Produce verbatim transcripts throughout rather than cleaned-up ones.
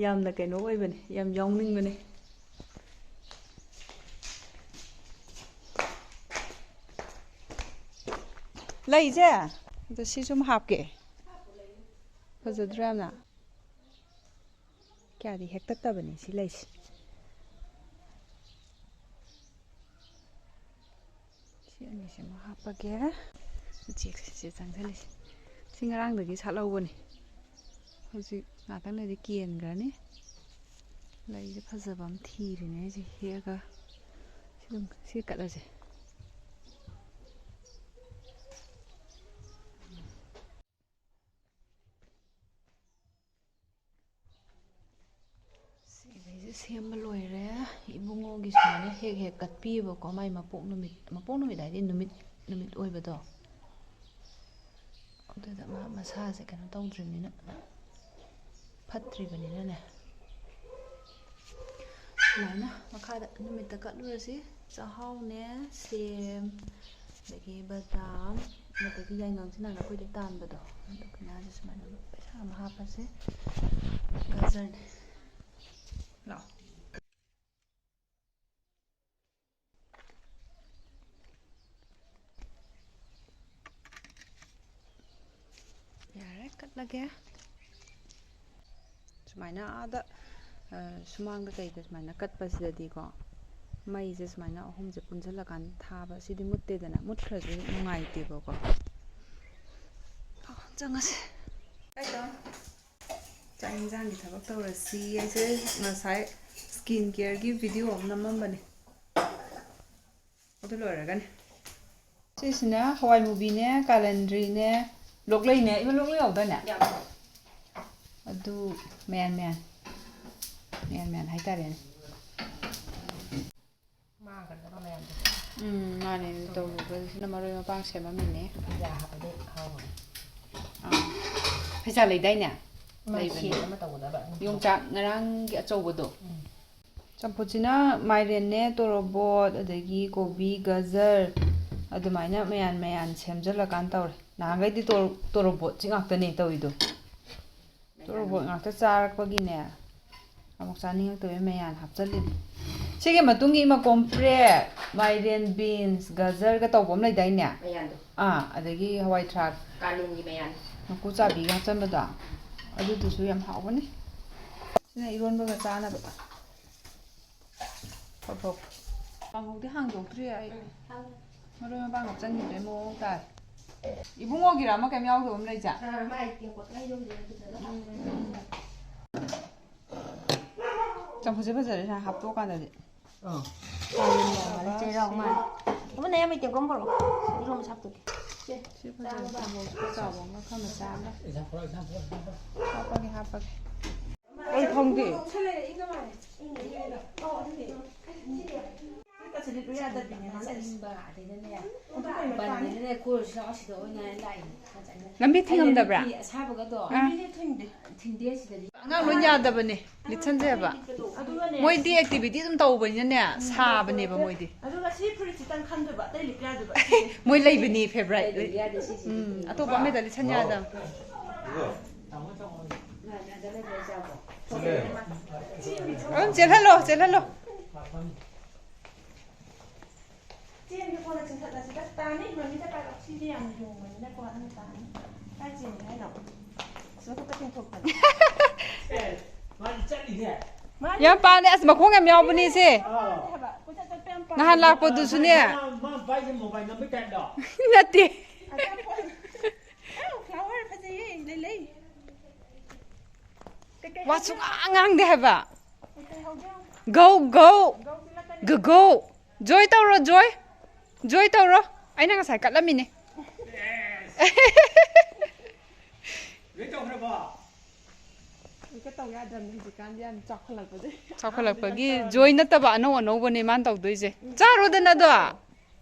ꯌꯥꯝꯅ ꯀꯩꯅꯣ ꯑꯣꯏꯕꯅꯦ, ꯌꯥꯝ ꯌꯥꯎꯅꯤꯡꯕꯅꯦ꯫ ꯂꯩꯁꯦ, ꯑꯗꯣ ꯁꯤ ꯁꯨꯝ ꯍꯥꯞꯀꯦ꯫ ꯐꯖꯗ꯭ꯔꯥ ꯌꯥꯝꯅ? ꯀꯌꯥꯗꯤ ꯍꯦꯛꯇꯠꯇꯕꯅꯤ ꯁꯤ ꯂꯩꯁꯦ꯫ ꯁꯤ ꯑꯅꯤꯁꯤꯃ ꯍꯥꯞꯄꯒꯦ꯫ ꯎꯆꯦꯛꯁꯦ ꯁꯤ ꯆꯪꯁꯤꯜꯂꯤꯁꯦ꯫ ꯁꯤ ꯉꯔꯥꯡꯗꯒꯤ ꯁꯥꯠꯍꯧꯕꯅꯤ꯫ ꯍꯧꯖꯤꯛ ꯉꯥꯛꯇꯪ ꯂꯩꯔꯗꯤ ꯀꯦꯟꯈ꯭ꯔꯅꯤ꯫ ꯂꯩꯁꯦ ꯐꯖꯕ ꯑꯃ ꯊꯤꯔꯤꯅꯦ ꯑꯩꯁꯦ ꯍꯦꯛꯑꯒ꯫ ꯁꯤ ꯑꯗꯨꯝ, ꯁꯤ ꯀꯠꯂꯁꯦ꯫ ꯁꯤꯈꯩꯁꯦ ꯁꯦꯝꯕ ꯂꯣꯏꯔꯦ꯫ ꯏꯕꯨꯡꯉꯣꯒꯤ ꯁꯨꯃꯥꯏꯅ ꯍꯦꯛ ꯍꯦꯛ ꯀꯠꯄꯤꯌꯦꯕꯀꯣ, ꯃꯥꯏ ꯃꯄꯣꯛ ꯅꯨꯃꯤꯠ, ꯃꯄꯣꯛ ꯅꯨꯃꯤꯠ ꯍꯥꯏꯗꯤ ꯅꯨꯃꯤꯠ, ꯅꯨꯃꯤꯠ ꯑꯣꯏꯕꯗꯣ꯫ ꯑꯗꯨꯗ ꯃꯥ ꯃꯁꯥꯁꯦ ꯀꯩꯅꯣ ꯇꯧꯗ꯭ꯔꯤꯕꯅꯤꯅ, ꯐꯠꯇ꯭ꯔꯤꯕꯅꯤꯅꯅꯦ꯫ ꯁꯨꯃꯥꯏꯅ ꯃꯈꯥꯗ ꯅꯨꯃꯤꯠꯇ ꯀꯠꯂꯨꯔꯁꯤ꯫ ꯆꯥꯛꯍꯥꯎꯅꯦ, ꯁꯦꯝ, ꯑꯗꯒꯤ ꯕꯗꯥꯝ, ꯑꯗꯒꯤ ꯌꯥꯏꯉꯪꯁꯤꯅ ꯑꯩꯈꯣꯏꯗꯤ ꯇꯥꯟꯕꯗꯣ, ꯑꯗꯨ ꯀꯩꯅꯥꯁꯦ ꯁꯨꯃꯥꯏꯅ ꯄꯩꯁꯥ ꯑꯃ ꯍꯥꯞꯄꯁꯦ꯫ ꯒꯖꯔꯅꯦ꯫ ꯂꯥꯛꯑꯣ꯫ ꯌꯥꯔꯦ, ꯀꯠꯂꯒꯦ꯫ ꯁꯨꯃꯥꯏꯅ ꯑꯥꯗ, ꯑ, ꯁꯨꯃꯥꯡꯗ ꯀꯩꯗ ꯁꯨꯃꯥꯏꯅ ꯀꯠꯄꯁꯤꯗꯗꯤꯀꯣ, ꯃꯩꯁꯦ ꯁꯨꯃꯥꯏꯅ ꯑꯍꯨꯝꯁꯦ ꯄꯨꯟꯁꯤꯜꯂꯀꯥꯟꯗ ꯊꯥꯕ, ꯁꯤꯗꯤ ꯃꯨꯠꯇꯦꯗꯅ, ꯃꯨꯠꯈ꯭ꯔꯁꯨ ꯅꯨꯡꯉꯥꯏꯇꯦꯕꯀꯣ꯫ ꯑ, ꯆꯪꯉꯁꯦ꯫ ꯆꯥꯛ ꯌꯦꯟꯁꯥꯡꯒꯤ ꯊꯕꯛ ꯇꯧꯔꯁꯤ꯫ ꯑꯩꯁꯦ ꯉꯁꯥꯏ skin careꯒꯤ video ꯑꯃ ꯅꯝꯃꯝꯕꯅꯦ, ꯑꯗꯨ ꯂꯣꯏꯔꯒꯅꯦ꯫ ꯁꯤꯁꯤꯅ ꯍꯋꯥꯏ ꯃꯨꯕꯤꯅꯦ, ꯀꯥꯂꯟꯗ꯭ꯔꯤꯅꯦ, ꯂꯣꯛꯂꯩꯅꯦ꯫ ꯏꯃꯥ, ꯂꯣꯛꯂꯩ ꯌꯥꯎꯗꯥꯏꯅꯦ? ꯌꯥꯎꯋꯦ꯫ ꯑꯗꯨ ꯃꯌꯥꯟ ꯃꯌꯥꯟ, ꯃꯌꯥꯟ ꯃꯌꯥꯟ ꯍꯥꯏꯇꯥꯔꯦꯅꯦ꯫ ꯃꯥꯡꯈ꯭ꯔꯗꯕ ꯃꯌꯥꯝꯗꯣ꯫ ꯎꯝ, ꯃꯥꯅꯦ, ꯇꯧꯔꯨꯕꯁꯤꯅ ꯃꯔꯣꯏ ꯃꯄꯥꯡ ꯁꯦꯝꯃꯝꯃꯤꯅꯦ꯫ ꯐꯩꯖꯥ ꯍꯥꯞꯄꯗꯤ ꯍꯥꯎꯕꯅꯦ꯫ ꯑꯥ, ꯐꯩꯖꯥ ꯂꯩꯗꯥꯏꯅꯦ? ꯃꯥ ꯂꯩꯕꯅꯦ꯫ ꯁꯦꯠ ꯑꯃ ꯇꯧꯒꯗꯕ꯫ ꯌꯣꯡꯆꯥꯛ ꯉꯔꯥꯡꯒꯤ ꯑꯆꯧꯕꯗꯣ꯫ ꯎꯝ꯫ ꯆꯝꯐꯨꯠꯁꯤꯅ ꯃꯥꯏꯔꯦꯟꯅꯦ, ꯇꯣꯔꯣꯕꯣꯠ, ꯑꯗꯒꯤ ꯀꯣꯕꯤ, ꯒꯖꯔ, ꯑꯗꯨꯃꯥꯏꯅ ꯃꯌꯥꯟ ꯃꯌꯥꯟ ꯁꯦꯝꯖꯜꯂꯀꯥꯟ ꯇꯧꯔꯦ꯫ ꯅꯍꯥꯟꯈꯩꯗꯤ ꯇꯣꯔꯣ-, ꯇꯣꯔꯣꯕꯣꯠꯁꯤ ꯉꯥꯛꯇꯅꯦ ꯇꯧꯔꯤꯗꯣ꯫ ꯇꯣꯔꯣꯕꯣꯠ ꯉꯥꯛꯇ ꯆꯥꯔꯛꯄꯒꯤꯅꯦ, ꯑꯃꯨꯛ ꯆꯥꯅꯤꯡꯉꯛꯇꯕꯩ ꯃꯌꯥꯟ ꯍꯥꯞꯆꯜꯂꯤꯅꯤ꯫ ꯁꯤꯒꯤ ꯃꯇꯨꯡꯒꯤ ꯏꯃ ꯀꯣꯝꯄ꯭ꯔꯦꯛ, ꯃꯥꯏꯔꯦꯟ, ꯕꯤꯟꯁ, ꯒꯖꯔꯒ ꯇꯧꯕ ꯑꯃ ꯂꯩꯗꯥꯏꯅꯦ? ꯃꯌꯥꯟꯗꯣ꯫ ꯑꯥ, ꯑꯗꯒꯤ ꯍꯋꯥꯏ ꯊ꯭ꯔꯥꯛ, ꯀꯥꯂꯦꯟꯒꯤ ꯃꯌꯥꯟ꯫ ꯃꯀꯨ ꯆꯥꯕꯤꯒ ꯍꯥꯞꯆꯟꯕꯗꯣ, ꯑꯗꯨꯗꯨꯁꯨ ꯌꯥꯝ ꯍꯥꯎꯕꯅꯤ꯫ ꯁꯤꯅ ꯏꯔꯣꯟꯕꯒ ꯆꯥꯅꯕ꯫ ꯐꯣꯞ ꯐꯣꯞ꯫ ꯀꯥꯡꯍꯧꯗꯤ ꯍꯥꯡꯗꯣꯛꯇ꯭ꯔꯤ ꯑꯩ꯫ ꯃꯔꯣꯏ ꯃꯄꯥꯡ ꯍꯥꯞꯆꯟꯈꯤꯗ꯭ꯔꯦ, ꯃꯑꯣꯡ ꯇꯥꯔꯦ꯫ ꯏꯕꯨꯡꯉꯣꯒꯤꯔ ꯑꯃ ꯀꯩꯝ ꯌꯥꯎꯗꯕ ꯑꯃ ꯂꯩꯖꯥ? ꯑꯥ, ꯃꯥꯏ ꯇꯦꯡꯀꯣꯠ ꯉꯥꯏꯔꯣꯝꯗ ꯑꯗꯨꯗ꯫ ꯆꯝꯐꯨꯠꯁꯦ ꯐꯖꯔꯦ, ꯁꯨꯃꯥꯏꯅ ꯍꯥꯞꯇꯣꯛꯑꯀꯥꯟꯗꯗꯤ꯫ ꯑꯥ꯫ ꯆꯦꯔꯥꯎ ꯃꯥꯜꯂꯦ꯫ ꯑꯃꯅ ꯌꯥꯝ ꯂꯩꯇꯦ, ꯒ꯭ꯔꯣꯝ ꯄꯨꯔꯛꯑꯣ꯫ ꯏꯔꯣꯝꯕ ꯁꯥꯞꯇꯣꯛꯀꯦ꯫ ꯁꯤ ꯐꯖꯅ ꯆꯥꯎꯕ ꯑꯃ, ꯈꯔ ꯃꯆꯥ ꯑꯃ꯫ ꯍꯥꯞꯄꯒꯦ, ꯍꯥꯞꯄꯒꯦ꯫ ꯑꯩ ꯈꯪꯗꯦ꯫ ꯂꯝꯕꯤ ꯊꯤꯡꯉꯝꯗꯕ꯭ꯔꯥ? ꯑꯉꯥꯡ ꯂꯣꯏ ꯌꯥꯗꯕꯅꯦ, ꯂꯤꯠꯁꯟꯁꯦ ꯍꯥꯏꯕ꯫ ꯃꯣꯏꯗꯤ ꯑꯦꯛꯇꯤꯚꯤꯇꯤ ꯑꯗꯨꯝ ꯇꯧꯕꯅꯤꯅꯅꯦ, ꯁꯥꯕꯅꯦꯕ ꯃꯣꯏꯗꯤ꯫ ꯑꯗꯨꯒ ꯁꯤ ꯐꯨꯔꯤꯠꯁꯤꯇꯪ ꯈꯟꯗꯣꯏꯕ, ꯑꯇꯩ ꯂꯤꯠꯄ ꯌꯥꯗꯣꯏꯕ꯫ ꯃꯣꯏ ꯂꯩꯕꯅꯤ ꯐꯦꯚꯣꯔꯥꯏꯠ꯫ ꯎꯝ, ꯑꯇꯣꯞꯄ ꯑꯃꯗ ꯂꯤꯠꯁꯟ ꯌꯥꯗꯕ꯫ ꯑꯗꯨꯝ ꯆꯦꯜꯍꯜꯂꯣ, ꯆꯦꯜꯍꯜꯂꯣ꯫ ꯆꯦꯟꯒꯦ ꯀꯣꯟꯅ ꯆꯤꯡꯈꯠꯂꯁꯤꯗ꯫ ꯇꯥꯅꯤ, ꯃꯃꯤꯗ ꯄꯥꯏꯔꯛꯑꯣ꯫ ꯁꯤꯗꯤ ꯌꯥꯝ ꯌꯣꯡꯕꯅꯤꯅꯀꯣ, ꯅꯪ ꯇꯥꯅꯤ꯫ ꯀꯥꯏ ꯆꯦꯟꯒꯦ ꯍꯥꯏꯅꯣ? ꯑꯁ, ꯃꯊꯛꯇ ꯆꯤꯡꯊꯣꯛꯄꯅꯤ꯫ ꯑꯦ, ꯃꯥꯗꯤ ꯆꯠꯂꯤꯅꯦ꯫ ꯃꯥꯗꯤ ꯌꯥꯝ ꯄꯥꯝꯃꯦ꯫ ꯑꯁ, ꯃꯈꯣꯡ ꯌꯥꯝ ꯌꯥꯎꯕꯅꯦ ꯁꯦ꯫ ꯑꯥ꯫ ꯍꯥꯏꯕ, ꯀꯣꯏꯆꯠ ꯆꯠꯄ ꯌꯥꯝ ꯄꯥꯝꯃꯦ꯫ ꯅꯍꯥꯟ ꯂꯥꯛꯄꯗꯨꯁꯨꯅꯦ꯫ ꯃꯥ, ꯃꯥ ꯄꯥꯏꯁꯦ ꯃꯣꯕꯥꯏꯜ ꯅꯝꯕꯔ ꯇꯥꯏꯞꯂꯣ? ꯅꯠꯇꯦ꯫ ꯑꯆꯥꯄꯣꯠ꯫ ꯑꯧ, ꯐ꯭ꯂꯥꯋꯔ ꯐꯖꯩꯌꯦ, ꯂꯩ, ꯂꯩ꯫ ꯀꯩꯀꯩ ꯋꯥ ꯍꯧꯒꯦ? ꯁꯨꯡꯉꯥꯡ ꯉꯥꯡꯗꯦ ꯍꯥꯏꯕ꯫ ꯀꯩꯀꯩ ꯍꯧꯒꯦ? ꯒꯧ, ꯒꯧ꯫ ꯒꯧ ꯆꯤꯜꯂꯛꯀꯅꯤ꯫ ꯒ, ꯒꯧ꯫ ꯖꯣꯏ ꯇꯧꯔꯣ, ꯖꯣꯏ꯫ ꯖꯣꯏ ꯇꯧꯔꯣ꯫ ꯑꯩꯅ ꯉꯁꯥꯏ ꯀꯠꯂꯝꯃꯤꯅꯦ꯫ ꯂꯣꯏ ꯇꯧꯈ꯭ꯔꯕꯣ? ꯍꯧꯖꯤꯛꯀ ꯇꯧ ꯌꯥꯗ꯭ꯔꯕꯅꯤ, ꯍꯧꯖꯤꯛꯀꯥꯟꯗꯤ ꯌꯥꯝ ꯆꯥꯎꯈꯠꯂꯛꯄꯁꯦ꯫ ꯆꯥꯎꯈꯠꯂꯛꯄꯒꯤ ꯑꯍꯥꯟꯕꯗ ꯖꯣꯏ ꯅꯠꯇꯕ ꯑꯅꯧ ꯑꯅꯧꯕꯅꯦ ꯃꯥꯅ ꯇꯧꯗꯣꯏꯁꯦ꯫ ꯎꯝ꯫ ꯆꯥꯔꯣꯗꯅ ꯑꯗꯣ꯫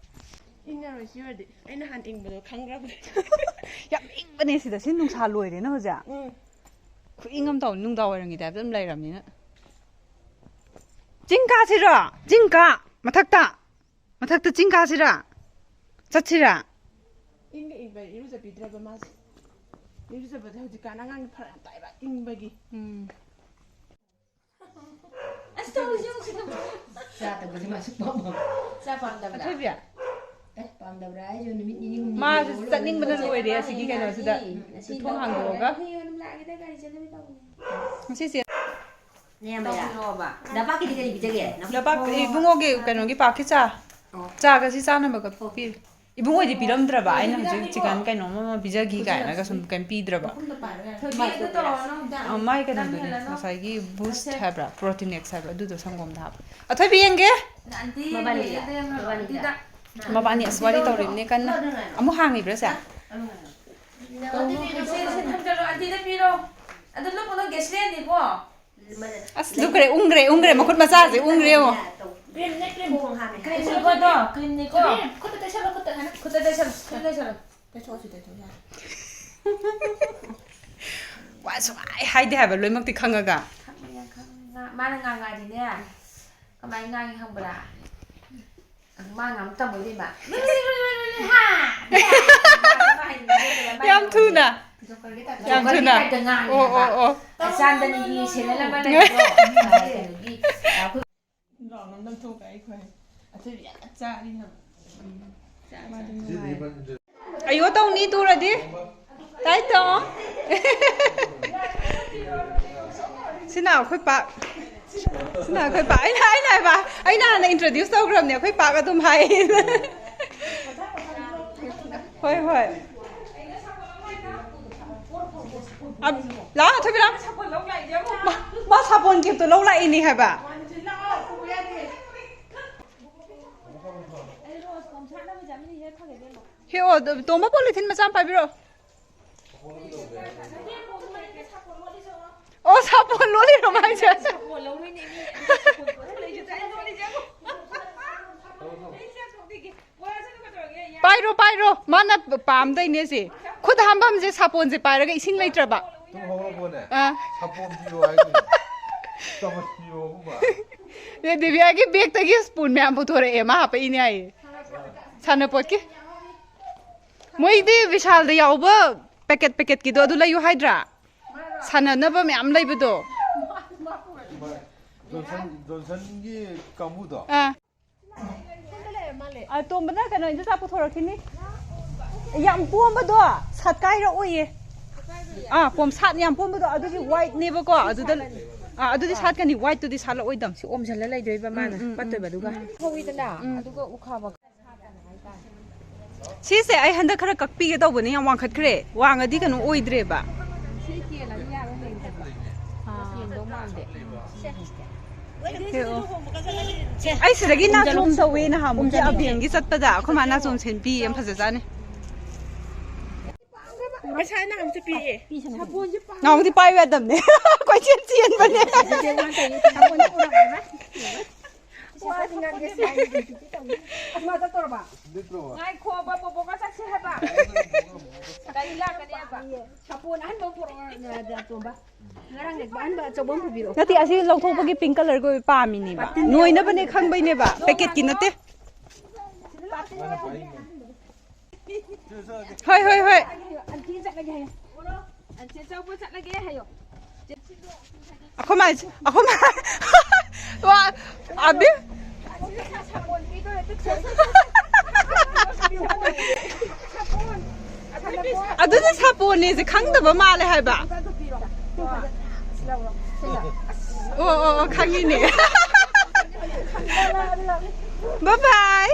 ꯏꯪꯉꯔꯣꯏ ꯁꯤ ꯑꯣꯏꯔꯗꯤ꯫ ꯑꯩ ꯅꯍꯥꯟ ꯏꯪꯕꯗꯣ ꯈꯪꯈ꯭ꯔꯕꯅꯦ꯫ ꯌꯥꯝ ꯏꯪꯕꯅꯦ ꯁꯤꯗ꯫ ꯁꯤ ꯅꯨꯡꯁꯥ ꯂꯣꯏꯔꯦꯅ ꯍꯧꯖꯤꯛ꯫ ꯎꯝ꯫ ꯈꯨꯏꯪ ꯑꯃ ꯇꯧ, ꯅꯨꯡꯗꯥꯡ ꯋꯥꯏꯔꯝꯒꯤ ꯇꯥꯏꯞꯇ ꯑꯗꯨꯝ ꯂꯩꯔꯕꯅꯤꯅ꯫ ꯆꯤꯡ ꯀꯥꯁꯤꯔꯣ? ꯆꯤꯡ ꯀꯥ꯫ ꯃꯊꯛꯇ꯫ ꯃꯊꯛꯇ ꯆꯤꯡ ꯀꯥꯁꯤꯔꯥ? ꯆꯠꯁꯤꯔꯥ? ꯏꯪꯒ ꯏꯪꯕ ꯏꯔꯨꯖꯕꯤꯗ꯭ꯔꯕ ꯃꯥꯁꯦ꯫ ꯏꯔꯨꯖꯕꯗꯤ ꯍꯧꯖꯤꯛꯀꯥꯟ ꯑꯉꯥꯡꯒꯤ ꯐꯔꯛ ꯌꯥꯝ ꯇꯥꯏꯕ, ꯏꯪꯕꯒꯤ꯫ ꯎꯝ꯫ ꯑꯁ ꯇꯧꯔꯤꯁꯦ ꯌꯦꯡꯉꯨ ꯁꯤ ꯇꯧꯔꯤꯁꯦ꯫ ꯆꯥ ꯊꯛꯄꯁꯦ ꯃꯥꯁꯨ ꯄꯥꯝꯃꯝ ꯆꯥ ꯄꯥꯝꯗꯕ꯭ꯔꯥ? ꯑꯊꯣꯏꯕꯤ꯫ ꯑꯦ ꯄꯥꯝꯗꯕ꯭ꯔꯥ ꯍꯥꯏꯁꯨ ꯅꯨꯃꯤꯠ ꯅꯤꯅꯤ ꯍꯨꯝꯅꯤ ꯃꯥꯁꯨ ꯂꯩꯔꯒ ꯆꯠꯅꯤꯡꯕꯅ ꯂꯣꯏꯔꯦ꯫ ꯂꯣꯏꯔꯦ ꯑꯁꯤꯒꯤ ꯀꯩꯅꯣꯁꯤꯗ꯫ ꯉꯁꯤ ꯊꯣꯡ ꯍꯥꯡꯗꯣꯛꯑꯒ꯫ ꯍꯌꯦꯡ ꯑꯗꯨꯝ ꯂꯥꯛꯑꯒꯦꯗ ꯒꯥꯔꯤ ꯆꯠꯅꯕꯤ ꯇꯧꯕꯅꯦ꯫ ꯉꯁꯤꯁꯦ꯫ ꯅꯦꯝꯕꯗ꯫ ꯅꯄꯥꯛꯀꯤꯗꯤ ꯀꯔꯤ ꯄꯤꯖꯒꯦ? ꯂꯩꯕꯥꯛ ꯏꯕꯨꯡꯉꯣꯒꯤ ꯀꯩꯅꯣꯒꯤ ꯄꯥꯛꯀꯤ ꯆꯥ꯫ ꯆꯥꯒ ꯁꯤ ꯆꯥꯅꯕꯒ ꯄꯤꯔꯦ꯫ ꯏꯕꯨꯡꯉꯣꯗꯤ ꯄꯤꯔꯝꯗ꯭ꯔꯕ, ꯑꯩꯅ ꯍꯧꯖꯤꯛ ꯆꯤꯀꯟ ꯀꯩꯅꯣꯝ ꯑꯃ ꯄꯤꯖꯈꯤ ꯀꯥꯏꯅꯒ ꯁꯨꯝ ꯀꯩꯝ ꯄꯤꯗ꯭ꯔꯕ꯫ ꯊꯣꯏꯕꯤ ꯑꯗꯨ ꯇꯧꯔꯅꯨ꯫ ꯑ, ꯃꯥꯏ ꯀꯩꯅꯣꯗꯨꯅꯦ, ꯉꯁꯥꯏꯒꯤ ꯕꯨꯁ ꯍꯥꯏꯕ꯭ꯔꯥ, ꯄ꯭ꯔꯣꯇꯤꯟ ꯑꯦꯛꯁ ꯍꯥꯏꯕ꯭ꯔꯥ, ꯑꯗꯨꯗꯣ ꯁꯪꯒꯣꯝꯗ ꯍꯥꯞꯄ꯫ ꯑꯊꯣꯏꯕꯤ ꯌꯦꯡꯒꯦ꯫ ꯑꯟꯇꯤ ꯃꯕꯥꯅꯤꯗ꯫ ꯌꯦꯡꯉꯦ, ꯃꯕꯥꯅꯤꯗ꯫ ꯑꯟꯇꯤꯗ꯫ ꯃꯕꯥꯅꯤ ꯑꯁ ꯋꯥꯔꯤ ꯇꯧꯔꯤꯕꯅꯦ ꯀꯟꯅ꯫ ꯑꯃꯨꯛ ꯍꯥꯡꯉꯤꯕ꯭ꯔꯥ ꯁꯦ? ꯁꯦ, ꯁꯦ, ꯊꯝꯖꯜꯂꯣ, ꯑꯟꯇꯤꯗ ꯄꯤꯔꯣ꯫ ꯑꯗꯨ ꯂꯨꯞꯄꯗꯣ ꯒꯦꯁꯂꯦꯟꯅꯤꯀꯣ꯫ ꯑꯁ ꯂꯨꯞꯈ꯭ꯔꯦ, ꯎꯪꯈ꯭ꯔꯦ, ꯎꯪꯈ꯭ꯔꯦ, ꯃꯈꯨꯠ ꯃꯆꯥꯁꯦ ꯎꯪꯈ꯭ꯔꯦ ꯌꯦꯡꯉꯣ꯫ ꯈꯣꯡ ꯍꯥꯝꯃꯦ꯫ ꯀ꯭ꯔꯤꯝꯅꯤꯀꯣ ꯑꯗꯣ, ꯀ꯭ꯔꯤꯝꯅꯤꯀꯣ꯫ ꯈꯨꯠꯇ ꯇꯩꯁꯜꯂꯣ, ꯈꯨꯠꯇ, ꯍꯥꯏꯅ꯫ ꯈꯨꯠꯇ ꯇꯩꯁꯜꯂꯣ, ꯈꯨꯠꯇ ꯇꯩꯁꯜꯂꯣ꯫ ꯇꯩꯊꯣꯛꯑꯣ, ꯁꯤ ꯇꯩꯊꯣꯛꯑꯣ, ꯌꯥꯔꯦ꯫ ꯋꯥ ꯁꯨꯡꯍꯥꯏ ꯍꯥꯏꯗꯦ ꯍꯥꯏꯕ, ꯂꯣꯏꯅꯃꯛꯇꯤ ꯈꯪꯉꯒ꯫ ꯈꯪꯉꯦ, ꯈꯪꯉꯦ꯫ ꯉꯥ-, ꯃꯥꯅ ꯉꯥꯡꯉꯛꯑꯗꯤꯅꯦ, ꯀꯃꯥꯏꯅ ꯉꯥꯡꯉꯤ ꯈꯪꯕ꯭ꯔꯥ? ꯃꯥ ꯉꯥꯡꯕ ꯇꯝꯃꯣ ꯏꯕꯦꯝꯃ꯫ ꯍꯥ! ꯌꯥꯝ ꯊꯨꯅ꯫ ꯖꯣꯀꯔꯒꯤ type ꯇ꯫ ꯌꯥꯝ ꯊꯨꯅ꯫ ꯖꯣꯀꯔꯒꯤ type ꯇ ꯉꯥꯡꯉꯦ ꯑꯣ, ꯍꯥꯏꯕ꯫ ꯑꯣ, ꯑꯣ꯫ ꯑꯆꯥꯟꯗꯅꯤꯒꯤ ꯁꯦꯟꯗꯜ ꯑꯃ ꯂꯩꯕꯗꯣ, ꯀꯩꯅꯣꯒꯤ, ꯑꯩꯈꯣꯏ ꯒ꯭ꯔꯥꯎꯟ ꯑꯃ ꯅꯝꯊꯣꯛꯑꯒ ꯑꯩꯈꯣꯏ ꯑꯊꯣꯏꯕꯤ ꯌꯥꯝ ꯆꯥꯔꯤ ꯍꯥꯏꯕ꯫ ꯑꯌꯣ ꯇꯧꯅꯤ ꯇꯨꯔꯗꯤ꯫ ꯇꯥꯏ ꯇꯧ꯫ ꯁꯤꯅ ꯑꯩꯈꯣꯏ ꯄꯥꯛ꯫ ꯁꯤꯅ ꯑꯩꯈꯣꯏ ꯄꯥꯛ꯫ ꯑꯩꯅ, ꯑꯩꯅ ꯍꯥꯏꯕ, ꯑꯩꯅ ꯍꯥꯟꯅ introduce ꯇꯧꯈ꯭ꯔꯕꯅꯦ, ꯑꯩꯈꯣꯏ ꯄꯥꯛ ꯑꯗꯨꯝ ꯍꯥꯏ꯫ ꯍꯣꯏ, ꯍꯣꯏ꯫ ꯑꯝ, ꯂꯥꯛꯑꯣ, ꯊꯣꯏꯕꯤ, ꯂꯥꯛꯑꯣ꯫ ꯃꯥ, ꯃꯥ ꯁꯥꯄꯣꯟ ꯀꯦꯞꯇꯣ ꯂꯧ ꯂꯥꯛꯏꯅꯦ ꯍꯥꯏꯕ꯫ ꯍꯦ, ꯑꯣ, ꯇꯣꯝꯕ ꯄꯣꯂꯤꯊꯤꯟ ꯃꯆꯥ ꯑꯃ ꯄꯥꯏꯕꯤꯔꯛꯑꯣ꯫ ꯑꯣ, ꯁꯥꯄꯣꯟ ꯂꯣꯜꯂꯤꯔꯣ ꯃꯥꯏꯁꯦ? ꯄꯥꯏꯔꯣ, ꯄꯥꯏꯔꯣ, ꯃꯥꯅ ꯄꯥꯝꯗꯩꯅꯦ ꯁꯤ꯫ ꯈꯨꯠ ꯍꯥꯝꯐꯝꯁꯦ ꯁꯥꯄꯣꯟꯁꯦ ꯄꯥꯏꯔꯒ ꯏꯁꯤꯡ ꯂꯩꯇ꯭ꯔꯕ꯫ ꯇꯨꯝ ꯍꯧꯒꯠꯂꯛꯄꯅꯦ꯫ ꯑꯥ꯫ ꯁꯥꯄꯣꯟ ꯄꯤꯌꯣ ꯍꯥꯏꯗꯣꯏꯅꯦ꯫ ꯆꯥꯃꯁ ꯄꯤꯌꯣ ꯑꯍꯨꯝꯃ꯫ ꯑꯦ, ꯗꯤꯕꯤꯌꯥꯒꯤ ꯕꯦꯛꯇꯒꯤ ꯁ꯭ꯄꯨꯟ ꯃꯌꯥꯝ ꯄꯨꯊꯣꯔꯛꯑꯦ, ꯃꯥ ꯍꯥꯞꯄꯛꯏꯅꯦ ꯍꯥꯏꯌꯦ꯫ ꯁꯥꯟꯅꯄꯣꯠꯀꯤ꯫ ꯃꯣꯏꯗꯤ ꯕꯤꯁꯥꯜꯗ ꯌꯥꯎꯕ ꯄꯦꯀꯦꯠ ꯄꯦꯀꯦꯠꯀꯤꯗꯣ ꯑꯗꯨ ꯂꯩꯌꯨ ꯍꯥꯏꯗ꯭ꯔꯥ? ꯁꯥꯟꯅꯅꯕ ꯃꯌꯥꯝ ꯂꯩꯕꯗꯣ꯫ ꯖꯣꯟꯁꯟ ꯖꯣꯟꯁꯟꯒꯤ ꯀꯥꯡꯕꯨꯗꯣ꯫ ꯑꯥ꯫ ꯑ, ꯇꯣꯝꯕꯅ ꯀꯩꯅꯣ ꯏꯟꯗꯣꯆꯥ ꯄꯨꯊꯣꯔꯛꯈꯤꯅꯤ꯫ ꯌꯥꯝ ꯄꯣꯝꯕꯗꯣ ꯁꯥꯠ ꯀꯥꯏꯔꯛꯑꯣꯏꯌꯦ꯫ ꯑꯥ, ꯄꯣꯝꯁꯥꯠ ꯌꯥꯝ ꯄꯣꯝꯕꯗꯣ ꯑꯗꯨꯗꯤ ꯋꯥꯏꯠꯅꯦꯕꯀꯣ꯫ ꯑꯗꯨꯗ ꯑꯥ, ꯑꯗꯨꯗꯤ ꯁꯥꯠꯀꯅꯤ, ꯋꯥꯏꯠꯇꯨꯗꯤ ꯁꯥꯠꯂꯛꯑꯣꯏꯗꯝꯁꯤ꯫ ꯑꯣꯝꯁꯤꯜꯂ ꯂꯩꯗꯣꯏꯕ ꯃꯥꯅ ꯎꯝ, ꯎꯝ, ꯄꯠꯇꯣꯏꯕ ꯑꯗꯨꯒ꯫ ꯎꯝ꯫ ꯍꯧꯋꯤꯗꯅ ꯑꯗꯨꯒ ꯎꯈꯥꯕ꯫ ꯁꯤꯁꯦ ꯑꯩ ꯍꯟꯗꯛ ꯈꯔ ꯀꯛꯄꯤꯒꯦ ꯇꯧꯕꯅꯤ, ꯌꯥꯝ ꯋꯥꯡꯈꯠꯈ꯭ꯔꯦ꯫ ꯋꯥꯡꯉꯗꯤ ꯀꯩꯅꯣ ꯑꯣꯏꯗ꯭ꯔꯦꯕ꯫ ꯁꯤ ꯀꯦꯜꯂꯗꯤ ꯌꯥꯔꯣꯏ ꯍꯌꯦꯡ ꯆꯠꯄ꯫ ꯀꯦꯟꯗꯧ ꯃꯥꯟꯗꯦ꯫ ꯑꯩ ꯁꯤꯗꯒꯤ ꯅꯥꯆꯣꯝ ꯇꯧꯋꯦ ꯅꯍꯥꯟꯃꯨꯛꯀꯤ ꯑꯕꯦꯝꯒꯤ ꯆꯠꯄꯗ꯫ ꯑꯩꯈꯣꯏ ꯃꯥ ꯅꯥꯆꯣꯝ ꯁꯦꯝꯕꯤ ꯌꯥꯝ ꯐꯖꯖꯥꯠꯅꯤ꯫ ꯉꯁꯥꯏ ꯅꯍꯥꯟ ꯆꯠꯄꯤꯌꯦ꯫ ꯅꯍꯥꯟꯃꯨꯛꯇꯤ ꯄꯥꯏꯕ ꯌꯥꯗꯕꯅꯦ꯫ ꯀꯣꯏꯆꯦꯟ ꯆꯦꯟꯕꯅꯦ꯫ ꯉꯥꯏꯈꯣꯕ ꯕꯣꯕꯣꯒ ꯆꯠꯁꯦ ꯍꯥꯏꯕ꯫ ꯀꯔꯤ ꯂꯥꯛꯀꯅꯤ ꯍꯥꯏꯕ꯫ ꯅꯠꯇꯦ, ꯑꯁꯤ ꯂꯧꯊꯣꯛꯄꯒꯤ ꯄꯤꯡ ꯀꯂꯔꯒꯤ ꯑꯣꯏꯕ ꯄꯥꯝꯃꯤꯅꯦꯕ꯫ ꯅꯣꯏꯅꯕꯅꯦ ꯈꯪꯕꯩꯅꯦꯕ, ꯄꯦꯀꯦꯠꯀꯤ ꯅꯠꯇꯦ꯫ ꯍꯣꯏ ꯍꯣꯏ ꯍꯣꯏ꯫ ꯑꯟꯇꯤ ꯆꯠꯂꯒꯦ ꯍꯥꯏꯌꯣ꯫ ꯑꯟꯇꯤ ꯑꯆꯧꯕ ꯆꯠꯂꯒꯦ ꯍꯥꯏꯌꯣ꯫ ꯑꯩꯈꯣꯏ ꯃꯥ ꯑꯩꯈꯣꯏ ꯃꯥ ꯋꯥ ꯑꯕꯤ꯫ ꯑꯗꯨꯅ ꯁꯥꯄꯣꯟꯅꯦꯁꯦ ꯈꯪꯗꯕ ꯃꯥꯜꯂꯦ ꯍꯥꯏꯕ꯫ ꯑꯣ ꯑꯣ ꯑꯣ, ꯈꯪꯉꯤꯅꯦ꯫ ꯕꯥꯏ ꯕꯥꯏ꯫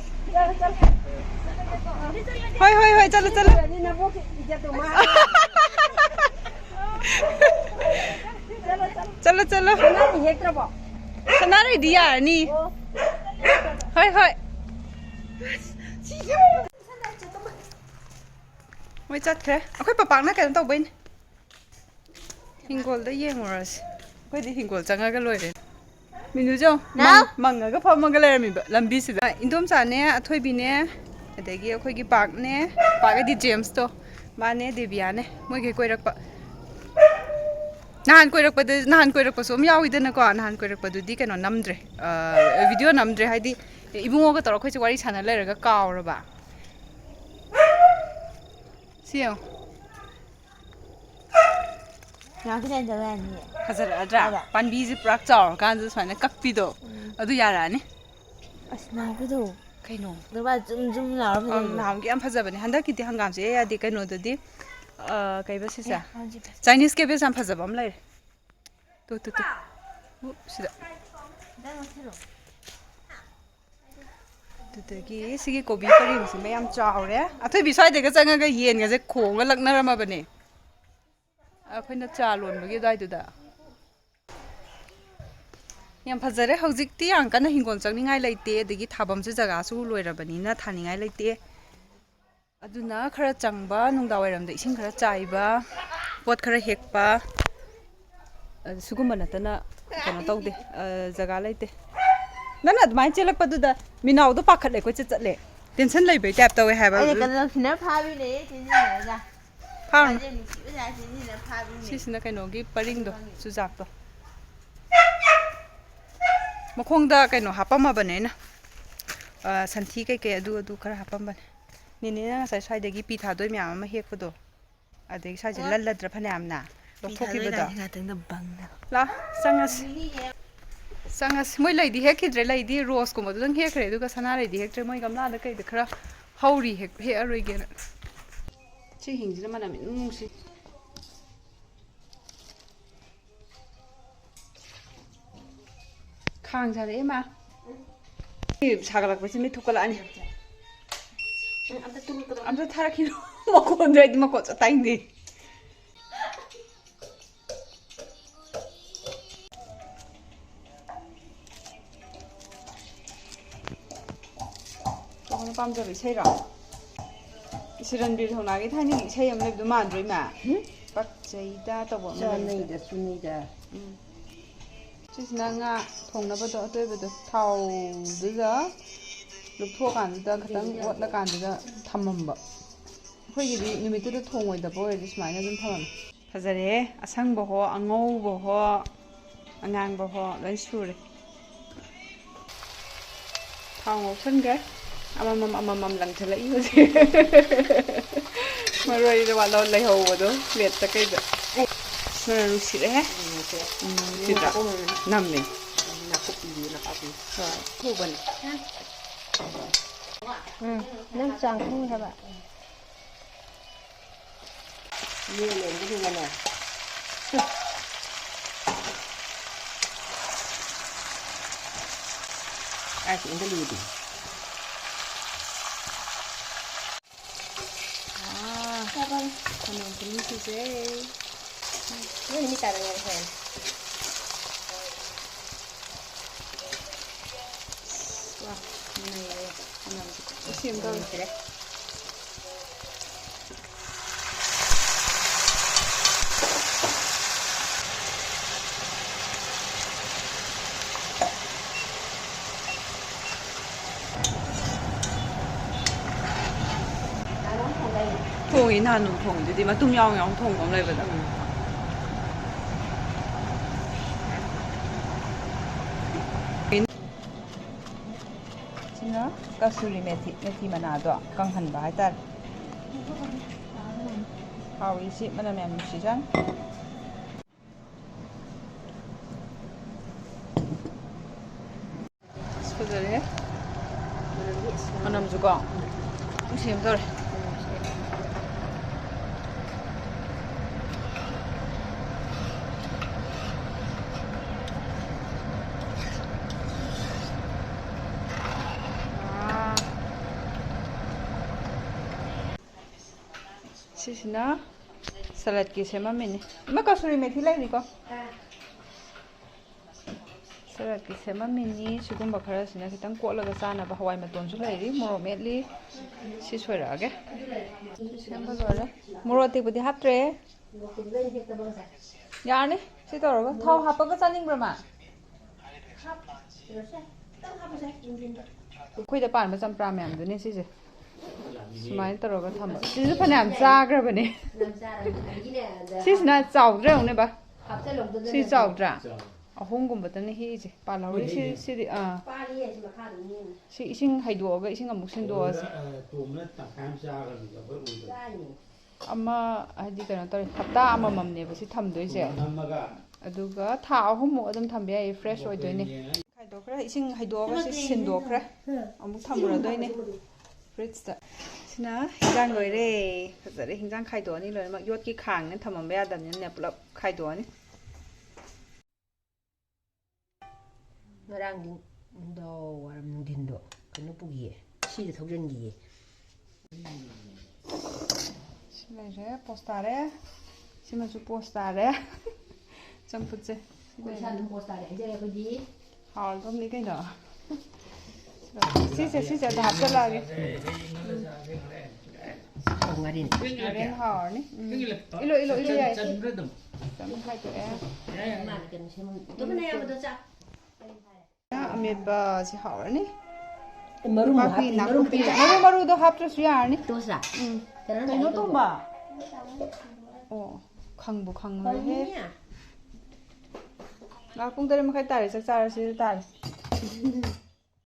ꯍꯣꯏ ꯍꯣꯏ ꯍꯣꯏ, ꯆꯠꯂꯣ ꯆꯠꯂꯣ꯫ ꯆꯠꯂꯣ ꯆꯠꯂꯣ꯫ ꯁꯅꯥꯔꯩꯗꯤ ꯌꯥꯔꯅꯤ꯫ ꯍꯣꯏ ꯍꯣꯏ꯫ ꯃꯣꯏ ꯆꯠꯈ꯭ꯔꯦ꯫ ꯑꯩꯈꯣꯏ ꯄꯄꯥꯛꯅ ꯀꯩꯅꯣ ꯇꯧꯕꯩꯅꯦ꯫ ꯍꯤꯡꯒꯣꯜꯗ ꯌꯦꯡꯉꯨꯔꯁꯤ꯫ ꯑꯩꯈꯣꯏꯗꯤ ꯍꯤꯡꯒꯣꯜ ꯆꯪꯉꯒ ꯂꯣꯏꯔꯦ꯫ ꯃꯤꯅꯨꯁꯦ ꯌꯦꯡꯉꯣ, ꯃꯪ-, ꯃꯪꯉꯒ ꯐꯝꯃꯒ ꯂꯩꯔꯝꯃꯤꯕ ꯂꯝꯕꯤꯁꯤꯗ꯫ ꯏꯟꯗꯣꯝꯆꯥꯅꯦ, ꯑꯊꯣꯏꯕꯤꯅꯦ, ꯑꯗꯒꯤ ꯑꯩꯈꯣꯏꯒꯤ ꯄꯥꯛꯅꯦ, ꯄꯥꯛ ꯍꯥꯏꯗꯤ ꯖꯦꯝꯁꯇꯣ, ꯃꯥꯅꯦ, ꯗꯦꯕꯤꯌꯥꯅꯦ, ꯃꯣꯏꯈꯩ ꯀꯣꯏꯔꯛꯄ꯫ ꯅꯍꯥꯟ ꯀꯣꯏꯔꯛꯄꯗ, ꯅꯍꯥꯟ ꯀꯣꯏꯔꯛꯄꯁꯨ ꯑꯃ ꯌꯥꯎꯋꯤꯗꯅꯀꯣ꯫ ꯅꯍꯥꯟ ꯀꯣꯏꯔꯛꯄꯗꯨꯗꯤ ꯀꯩꯅꯣ ꯅꯝꯗ꯭ꯔꯦ, ꯑ, ꯚꯤꯗꯤꯑꯣ ꯅꯝꯗ꯭ꯔꯦ, ꯍꯥꯏꯗꯤ ꯏꯕꯨꯡꯉꯣꯒ ꯇꯧꯔꯒ ꯑꯩꯈꯣꯏꯁꯦ ꯋꯥꯔꯤ ꯁꯥꯟꯅ ꯂꯩꯔꯒ ꯀꯥꯎꯔꯕ꯫ ꯁꯤ ꯌꯦꯡꯉꯣ꯫ ꯉꯥꯛꯇ ꯀꯩꯅꯣ ꯇꯧ ꯌꯥꯅꯤꯌꯦ꯫ ꯐꯖꯔꯛꯑꯗ꯭ꯔꯥ? ꯐꯖ- ꯄꯥꯟꯕꯤꯁꯦ ꯄꯨꯔꯥ ꯆꯥꯎꯔꯀꯥꯟꯗ ꯁꯨꯃꯥꯏꯅ ꯀꯛꯄꯤꯗꯣ꯫ ꯑꯗꯨ ꯌꯥꯔꯛꯑꯅꯤ꯫ ꯑꯁ ꯅꯥꯎꯕꯤꯗꯣ꯫ ꯀꯩꯅꯣ? ꯅꯨꯄꯥ ꯖꯨꯝ ꯖꯨꯝ ꯂꯥꯎꯔ ꯑꯪ, ꯐꯖꯩꯌꯦ꯫ ꯅꯍꯥꯟꯒꯤ ꯌꯥꯝ ꯐꯖꯕꯅꯦ, ꯍꯟꯗꯛꯀꯤꯗꯤ ꯍꯪꯒꯥꯝꯁꯦ ꯏꯌꯥ ꯌꯥꯗꯦ꯫ ꯀꯩꯅꯣꯗꯗꯤ ꯑ, ꯀꯩꯕ ꯁꯤꯁꯦ? ꯑꯦ, ꯍꯧꯖꯤꯛ ꯐꯖ- ꯆꯥꯏꯅꯤꯁ ꯀꯦꯕꯦꯖ ꯌꯥꯝ ꯐꯖꯕ ꯑꯃ ꯂꯩꯔꯦ꯫ Two two two. ꯎ, ꯁꯤꯗ꯫ ꯈꯤꯇꯪ ꯂꯧꯁꯤꯜꯂꯣ꯫ ꯑꯗꯨꯗꯒꯤ ꯁꯤꯒꯤ ꯀꯣꯕꯤ ꯄꯔꯦꯡꯁꯤꯃ ꯌꯥꯝ ꯆꯥꯎꯔꯦ꯫ ꯑꯊꯣꯏꯕꯤ ꯁ꯭ꯋꯥꯏꯗꯒ ꯆꯪꯉꯒ ꯌꯦꯟꯒꯁꯦ ꯈꯣꯡꯉ ꯂꯛꯅꯔꯝꯃꯕꯅꯦ, ꯑꯩꯈꯣꯏꯅ ꯆꯥ ꯂꯣꯟꯕꯒꯤ ꯑꯗꯨꯋꯥꯏꯗꯨꯗ꯫ ꯌꯥꯝ ꯐꯖꯔꯦ꯫ ꯍꯧꯖꯤꯛꯇꯤ ꯌꯥꯝ ꯀꯟꯅ ꯍꯤꯡꯒꯣꯜ ꯆꯪꯅꯤꯡꯉꯥꯏ ꯂꯩꯇꯦ, ꯑꯗꯒꯤ ꯊꯥꯐꯝꯁꯨ ꯖꯒꯥꯁꯨ ꯂꯣꯏꯔꯕꯅꯤꯅ ꯊꯥꯅꯤꯡꯉꯥꯏ ꯂꯩꯇꯦ꯫ ꯑꯗꯨꯅ ꯈꯔ ꯆꯪꯕ, ꯅꯨꯡꯗꯥꯡ ꯋꯥꯏꯔꯝꯗ ꯏꯁꯤꯡ ꯈꯔ ꯆꯥꯏꯕ, ꯄꯣꯠ ꯈꯔ ꯍꯦꯛꯄ, ꯑ, ꯁꯤꯒꯨꯝꯕ ꯅꯠꯇꯅ ꯀꯩꯅꯣ ꯇꯧꯗꯦ꯫ ꯑ, ꯖꯒꯥ ꯂꯩꯇꯦ꯫ ꯅꯪꯅ ꯑꯗꯨꯃꯥꯏꯅ ꯆꯦꯜꯂꯛꯄꯗꯨꯗ ꯃꯤꯅꯥꯎꯗꯣ ꯄꯥꯈꯠꯂꯦ, ꯀꯣꯏꯆꯠ ꯆꯠꯂꯦ꯫ ꯇꯦꯟꯁꯟ ꯂꯩꯕꯩ ꯇꯥꯏꯞ ꯇꯧꯋꯦ ꯍꯥꯏꯕ꯫ ꯑꯩꯅ ꯀꯩꯅꯣ ꯅꯨꯡꯁꯤꯅ ꯐꯥꯕꯤꯅꯦ, ꯆꯦꯟꯁꯤꯟꯅꯔꯒ꯫ ꯐꯥꯔꯨꯅꯨ꯫ ꯃꯥꯁꯦ ꯅꯨꯡꯁꯤꯕꯖꯥꯠ, ꯆꯦꯟꯁꯤꯟꯅ ꯐꯥꯕꯤꯅꯦ꯫ ꯁꯤꯁꯤꯅ ꯀꯩꯅꯣꯒꯤ ꯄꯔꯤꯡꯗꯣ, ꯆꯨꯖꯥꯛꯇꯣ꯫ ꯃꯈꯣꯡꯗ ꯀꯩꯅꯣ ꯍꯥꯞꯄꯝꯃꯕꯅꯦ ꯑꯩꯅ꯫ ꯑ, ꯁꯟꯊꯤ ꯀꯩꯀꯩ ꯑꯗꯨ ꯑꯗꯨ ꯈꯔ ꯍꯥꯞꯄꯝꯕꯅꯦ꯫ ꯅꯦꯅꯦꯅ ꯉꯁꯥꯏ ꯁ꯭ꯋꯥꯏꯗꯒꯤ ꯄꯤ ꯊꯥꯗꯣꯏ ꯃꯌꯥꯝ ꯑꯃ ꯍꯦꯛꯄꯗꯣ꯫ ꯑꯗꯒꯤ ꯁ꯭ꯋꯥꯏꯁꯦ ꯑꯣ꯫ ꯂꯜꯂꯗ꯭ꯔꯥ ꯐꯅꯌꯥꯝꯅ? ꯄꯤ ꯊꯥꯗꯣꯏ ꯂꯧꯊꯣꯛꯈꯤꯕꯗꯣ꯫ ꯀꯥꯏꯁꯦ ꯉꯥꯛꯇꯪꯗ ꯕꯪꯅ꯫ ꯂꯥ, ꯆꯪꯉꯁꯤ꯫ ꯆꯪꯉꯁꯤ꯫ ꯃꯣꯏ ꯂꯩꯗꯤ ꯍꯦꯛꯈꯤꯗ꯭ꯔꯦ, ꯂꯩꯗꯤ ꯔꯣꯁꯀꯨꯝꯕꯗꯨꯗꯪ ꯍꯦꯛꯈ꯭ꯔꯦ, ꯑꯗꯨꯒ ꯁꯅꯥꯔꯩꯗꯤ ꯍꯦꯛꯇ꯭ꯔꯦ꯫ ꯃꯣꯏ ꯒꯝꯂꯥꯗ ꯀꯩꯗ ꯈꯔ ꯍꯧꯔꯤ, ꯍꯦꯛ-, ꯍꯦꯛꯑꯔꯣꯏꯒꯦꯅ꯫ ꯁꯤ ꯍꯤꯡꯁꯤꯅ ꯃꯅꯝ ꯏꯅꯨꯡ ꯅꯨꯡꯁꯤ꯫ ꯈꯥꯡ ꯁꯥꯔꯛꯑꯦ ꯃꯥ꯫ ꯁꯤ ꯁꯥꯒꯠꯂꯛꯄꯁꯤ ꯃꯤꯠ ꯊꯨꯞꯀꯠꯂꯛꯑꯅꯤ꯫ ꯑꯝꯇ ꯊꯥꯔꯛꯈꯤꯅꯨ꯫ ꯃꯈꯣꯟꯗꯣ ꯑꯩꯗꯤ ꯃꯈꯣꯟ ꯁꯨꯛꯇꯥ ꯇꯥꯅꯤꯡꯗꯦ꯫ ꯀꯩꯅꯣ ꯄꯥꯝꯖꯕ ꯏꯁꯩꯔꯣ? ꯁꯤ ꯔꯟꯕꯤꯔ ꯊꯧꯅꯥꯒꯤ ꯊꯥꯏꯅꯒꯤ ꯏꯁꯩ ꯑꯃ ꯂꯩꯕꯗꯣ ꯃꯥꯟꯗ꯭ꯔꯣ, ꯏꯃꯥ? ꯄꯛꯆꯩꯗ ꯇꯧꯕ ꯑꯃ ꯂꯩꯕꯗꯣ꯫ ꯆꯥꯅꯩꯗ, ꯆꯨꯅꯩꯗ꯫ ꯎꯝ꯫ ꯁꯤꯁꯤꯅ ꯉꯥ ꯊꯣꯡꯅꯕꯗꯣ, ꯑꯇꯣꯏꯕꯗꯣ ꯊꯥꯎꯗꯨꯗ ꯂꯨꯞꯊꯣꯛꯑꯀꯥꯟꯗꯨꯗ ꯈꯤꯇꯪ ꯑꯣꯠꯂꯀꯥꯟꯗꯨꯗ ꯊꯝꯃꯝꯕ꯫ ꯑꯩꯈꯣꯏꯒꯤꯗꯤ ꯅꯨꯃꯤꯠꯇꯨꯗ ꯊꯣꯡꯉꯣꯏꯗꯕ ꯑꯣꯏꯔꯗꯤ ꯁꯨꯃꯥꯏꯅ ꯑꯗꯨꯝ ꯊꯝꯃꯝꯃꯦ꯫ ꯐꯖꯔꯦꯍꯦ, ꯑꯁꯪꯕ ꯍꯣ, ꯑꯉꯧꯕ ꯍꯣ, ꯑꯉꯥꯡꯕ ꯍꯣ, ꯂꯣꯏ ꯁꯨꯔꯦ꯫ ꯊꯥꯎ ꯉꯧꯁꯟꯈ꯭ꯔꯦ꯫ ꯑꯃꯃꯝ ꯑꯃꯃꯝ ꯂꯪꯊꯠꯂꯛꯏ ꯍꯧꯖꯤꯛ꯫ ꯃꯔꯣꯏꯗ ꯋꯥꯠꯂ ꯂꯩꯍꯧꯕꯗꯣ ꯄ꯭ꯂꯦꯠꯇ ꯀꯩꯗ꯫ ꯃꯅꯝ ꯅꯨꯡꯁꯤꯔꯛꯑꯦ꯫ ꯎꯝ, ꯅꯨꯡꯁꯤꯔꯛꯑꯦ꯫ ꯎꯝ, ꯅꯨꯡꯁꯤꯗ꯭ꯔꯥ? ꯅꯝꯃꯦ꯫ ꯅꯥꯀꯨꯞꯄꯤꯗꯤ ꯅꯄꯥꯛꯄꯤ꯫ ꯍꯣꯏ, ꯊꯨꯕꯅꯦ꯫ ꯎꯝ, ꯅꯪ ꯆꯥꯡ ꯈꯪꯉꯦ ꯍꯥꯏꯕ꯫ ꯌꯦꯟ ꯂꯣꯏꯕꯗꯨꯗꯅꯦ꯫ ꯑꯥꯏꯁ ꯏꯟꯗ ꯂꯨꯗꯦ꯫ ꯑꯥ, ꯆꯥꯕ꯫ ꯈꯅꯥꯎ ꯈꯨꯅꯤꯡ ꯁꯤꯁꯦ꯫ ꯅꯣꯏ ꯃꯤ ꯇꯥꯔ ꯉꯥꯏꯔꯦ꯫ ꯋꯥ, ꯅꯩꯔꯦ꯫ ꯈꯅꯥꯎꯁꯦ ꯀꯟꯅ ꯁꯦꯝꯗꯧꯔꯦ꯫ ꯅꯩꯈ꯭ꯔꯦ꯫ ꯊꯣꯡꯉꯤ, ꯅꯍꯥꯟ ꯅꯣꯡ ꯊꯣꯡꯉꯤꯗꯨꯗꯤ ꯃꯇꯨꯝ ꯌꯥꯎ ꯌꯥꯎ ꯊꯣꯡꯕ ꯑꯃ ꯂꯩꯕꯗ꯫ ꯁꯤꯅ ꯀꯁꯨꯔꯤ ꯃꯦꯊꯤ, ꯃꯦꯊꯤ ꯃꯅꯥꯗꯣ ꯀꯪꯍꯟꯕ ꯍꯥꯏꯇꯥꯔꯦ꯫ ꯍꯥꯎꯏ ꯁꯤ, ꯃꯅꯝ ꯌꯥꯝ ꯅꯨꯡꯁꯤꯖꯥꯠꯅꯤ꯫ ꯑꯁ, ꯐꯖꯔꯦꯍꯦ꯫ ꯃꯅꯝꯁꯨꯀꯣ ꯌꯥꯝ ꯁꯦꯝꯗꯧꯔꯦ꯫ ꯑꯥ꯫ ꯁꯤꯁꯤꯅ ꯁꯂꯠꯀꯤ ꯁꯦꯝꯃꯝꯃꯤꯅꯤ꯫ ꯏꯃꯥ, ꯀꯁꯨꯔꯤ ꯃꯦꯊꯤ ꯂꯩꯔꯤꯀꯣ? ꯁꯂꯠꯀꯤ ꯁꯦꯝꯃꯝꯃꯤꯅꯤ꯫ ꯁꯤꯒꯨꯝꯕ ꯈꯔꯁꯤꯅ ꯈꯤꯇꯪ ꯀꯣꯠꯂꯒ ꯆꯥꯅꯕ꯫ ꯍꯋꯥꯏ ꯃꯇꯣꯟꯁꯨ ꯂꯩꯔꯤ꯫ ꯃꯣꯔꯣꯛ ꯃꯦꯠꯂꯤ꯫ ꯁꯤ ꯁꯣꯏꯔꯛꯑꯒꯦ꯫ ꯁꯦꯝꯕ ꯂꯣꯏꯔꯦ꯫ ꯃꯣꯔꯣꯛ ꯑꯇꯦꯛꯄꯗꯤ ꯍꯥꯞꯇ꯭ꯔꯦ꯫ ꯌꯥꯔꯅꯤ꯫ ꯁꯤ ꯇꯧꯔꯒ ꯊꯥꯎ ꯍꯥꯞꯄꯒ ꯆꯥꯅꯤꯡꯕ꯭ꯔ ꯃꯥ? ꯑꯩꯈꯣꯏꯗ ꯄꯥꯟꯕ ꯆꯝꯄ꯭ꯔꯥ ꯃꯌꯥꯝꯗꯨꯅꯦ ꯁꯤꯁꯦ꯫ ꯁꯨꯃꯥꯏꯅ ꯇꯧꯔꯒ ꯊꯝꯕ꯫ ꯁꯤꯁꯨ ꯐꯅꯌꯥꯝ ꯆꯥꯈ꯭ꯔꯕꯅꯦ꯫ ꯁꯤꯁꯤꯅ ꯆꯥꯎꯗ꯭ꯔꯥ ꯌꯦꯡꯉꯨꯅꯦ ꯕ꯫ ꯁꯤ ꯆꯥꯎꯗ꯭ꯔꯥ? ꯑꯍꯨꯝꯒꯨꯝꯕꯇꯅꯦ ꯍꯦꯛꯏꯁꯦ ꯄꯥꯜꯍꯧꯔꯤ꯫ ꯁꯤ, ꯁꯤꯗꯤ, ꯑꯥ꯫ ꯁꯤ ꯏꯁꯤꯡ ꯍꯩꯗꯣꯛꯑꯒ ꯏꯁꯤꯡ ꯑꯃꯨꯛ ꯁꯤꯟꯗꯣꯛꯑꯁꯦ꯫ ꯑꯃ, ꯍꯥꯏꯗꯤ ꯀꯩꯅꯣ ꯇꯧꯔꯦ, ꯍꯞꯇꯥ ꯑꯃꯃꯝꯅꯦꯕ ꯁꯤ ꯊꯝꯗꯣꯏꯁꯦ꯫ ꯑꯗꯨꯒ ꯊꯥ ꯑꯍꯨꯝꯃꯨꯛ ꯑꯗꯨꯝ ꯊꯝꯕ ꯌꯥꯏ, ꯐ꯭ꯔꯦꯁ ꯑꯣꯏꯗꯣꯏꯅꯦ꯫ ꯈꯥꯏꯗꯣꯛꯈ꯭ꯔꯦ, ꯏꯁꯤꯡ ꯍꯩꯗꯣꯛꯑꯒ ꯁꯤ ꯁꯤꯟꯗꯣꯛꯈ꯭ꯔꯦ꯫ ꯑꯃꯨꯛ ꯊꯝꯃꯨꯔꯗꯣꯏꯅꯦ ꯐ꯭ꯔꯤꯖꯇ꯫ ꯁꯤꯅ ꯍꯤꯟꯖꯥꯡ ꯂꯣꯏꯔꯦ꯫ ꯐꯖꯔꯦ, ꯍꯤꯟꯖꯥꯡ ꯈꯥꯏꯗꯣꯛꯑꯅꯤ ꯂꯣꯏꯅꯃꯛ꯫ ꯌꯣꯠꯀꯤ ꯈꯥꯡꯅ ꯊꯝꯃꯝꯕ ꯌꯥꯗꯕꯅꯤꯅꯅꯦ, ꯄꯨꯂꯞ ꯈꯥꯏꯗꯣꯛꯑꯅꯤ꯫ ꯉꯔꯥꯡꯗꯤ ꯅꯨꯡꯗꯥꯡ ꯋꯥꯏꯔꯝ ꯅꯨꯡꯊꯤꯟꯗꯣ ꯀꯩꯅꯣ ꯄꯨꯈꯤꯌꯦ, ꯁꯤꯗ ꯊꯧꯖꯟꯈꯤꯌꯦ꯫ ꯁꯤ ꯂꯩꯔꯦ, ꯄꯣꯁ ꯇꯥꯔꯦ꯫ ꯁꯤꯃꯁꯨ ꯄꯣꯁ ꯇꯥꯔꯦ꯫ ꯆꯝꯐꯨꯠꯁꯦ꯫ ꯁꯤ ꯑꯩꯈꯣꯏ ꯂꯩꯔꯦ꯫ ꯏꯁꯥ ꯑꯗꯨꯝ ꯄꯣꯁ ꯇꯥꯔꯦ ꯍꯥꯏꯖꯔꯦ ꯑꯩꯈꯣꯏꯗꯤ꯫ ꯍꯥꯎꯔꯗꯕꯅꯤ ꯀꯩꯅꯣ꯫ ꯁꯤꯁꯦ, ꯁꯤꯁꯦ ꯑꯗ ꯍꯥꯞꯆꯜꯂꯛꯑꯒꯦ꯫ ꯑꯣ, ꯉꯥꯔꯤꯅꯦ꯫ ꯍꯣꯔꯦꯟ ꯍꯥꯎꯔꯅꯤ꯫ ꯎꯝ꯫ ꯏꯂꯣ, ꯏꯂꯣ, ꯏꯂꯣ ꯌꯥꯏ꯫ ꯆꯟꯈ꯭ꯔꯦ ꯑꯗꯨꯝ꯫ ꯆꯝꯐꯨꯠ ꯈꯥꯏꯗꯣꯛꯑꯦ꯫ ꯃꯥꯅ ꯀꯩꯅꯣ ꯁꯦꯝꯃꯝ-, ꯑꯗꯨꯒꯅꯦ ꯑꯌꯥꯝꯕꯗꯣ ꯆꯥꯛ꯫ ꯑꯃꯦꯠꯄꯁꯦ ꯍꯥꯎꯔꯅꯤ꯫ ꯃꯔꯨ ꯅꯥꯀꯨꯞꯄꯤ, ꯍꯥꯞꯄꯤ, ꯃꯔꯨ ꯅꯥꯀꯨꯞꯄꯤ꯫ ꯍꯥꯞꯄꯤ꯫ ꯃꯔꯨ, ꯃꯔꯨꯗꯣ ꯍꯥꯞꯇ꯭ꯔꯁꯨ ꯌꯥꯔꯅꯤ꯫ ꯇꯣꯁꯂꯥ? ꯎꯝ꯫ ꯀꯩꯅꯣ ꯀꯩꯅꯣ ꯇꯧꯔꯤꯗꯣ? ꯇꯣꯝꯕ? ꯑꯣ, ꯈꯪꯕꯨ ꯈꯪꯉꯨꯔꯦꯍꯦ꯫ ꯈꯪꯉꯤꯅꯦ꯫ ꯉꯥꯏꯍꯥꯛ ꯄꯨꯡ ꯇꯔꯦꯠ ꯃꯈꯥꯏ ꯇꯥꯔꯦ, ꯆꯥꯛ ꯆꯥꯔꯁꯤ ꯇꯥꯔꯦ꯫